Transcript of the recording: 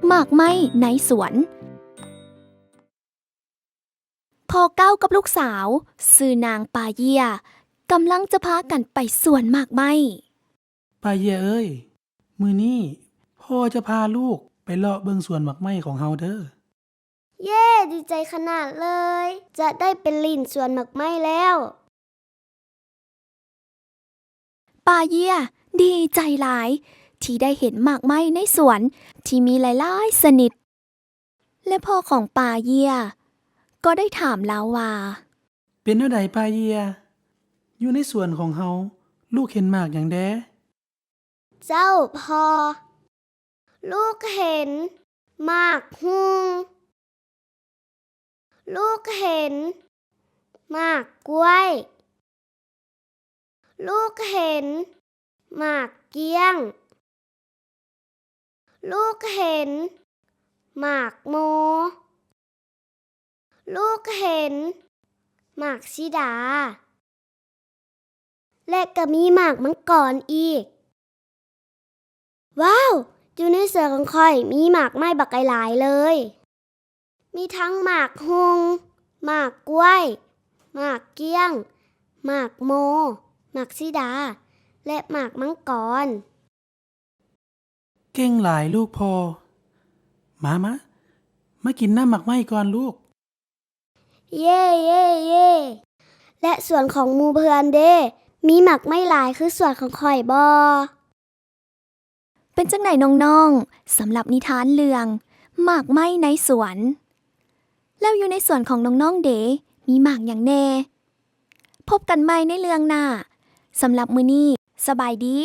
ໝາກໄມ້ໃນສວນ. ພໍ່ເກົ້າກັບລູກສາວຊື່ນາງປາເຢ້ຍ ກຳລັງຈະພາກັນໄປສວນໝາກໄມ້. ປາເຢ້ຍເອີຍ, ມື້ນີ້ພໍ່ຈະພາລູກໄປເລາະເບິ່ງສວນໝາກໄມ້ຂອງເຮົາເດີ້. ເຢ້ ດີໃຈຂະໜາດເລີຍ, ຈະໄດ້ໄປຫຼິ້ນສວນໝາກໄມ້ແລ້ວ. ປາເຢ້ຍດີໃຈຫຼາຍທີ່ໄດ້ເຫັນໝາກໄມ້ໃນສວນທີ່ມີຫຼາຍໆຊະນິດ ແລະ ພໍ່ຂອງປາເຢ້ຍກໍໄດ້ຖາມລາວວ່າ, ເປັນແນວໃດປາເຢ້ຍ? ຢູ່ໃນສວນຂອງເຮົາ ລູກເຫັນໝາກຫຍັງແດ່? ເຈົ້າພໍ່, ລູກເຫັນໝາກຮຸ່ງ, ລູກເຫັນໝາກກ້ວຍ, ລູກເຫັນໝາກກ້ຽງ, ລູກເຫັນໝາກໂມ, ລູກເຫັນໝາກສີດາ ແລະ ກໍມີໝາກມັງກອນອີກ. ວ້າວ! ຢູ່ໃນສວນຂອງຂ້ອຍມີໝາກໄມ້ບັກຫຼາຍໆເລີຍ. ມີທັງໝາກຮຸ່ງ, ໝາກກ້ວຍ, ໝາກກ້ຽງ, ໝາກໂມ, ໝາກສີດາ ແລະ ໝາກມັງກອນ. ເກັ່ງຫຼາຍລູກພໍ່. ມາ ມາ ມາກິນນ້ຳໝາກໄມ້ກ່ອນລູກ. ເຢ້ ເຢ້ ເຢ້. ແລະ ສວນຂອງໝູ່ເພື່ອນເດ? ມີໝາກໄມ້ຫຼາຍຄືສວນຂອງຂ້ອຍບໍ່? ເປັນຈັ່ງໃດນ້ອງໆ ສຳລັບນິທານເລື່ອງໝາກໄມ້ໃນສວນ? ແລ້ວຢູ່ໃນສວນຂອງນ້ອງໆເດ ມີໝາກຫຍັງແດ່? ພົບກັນໃໝ່ໃນເລື່ອງໜ້າ. ສຳລັບມື້ນີ້ ສະບາຍດີ.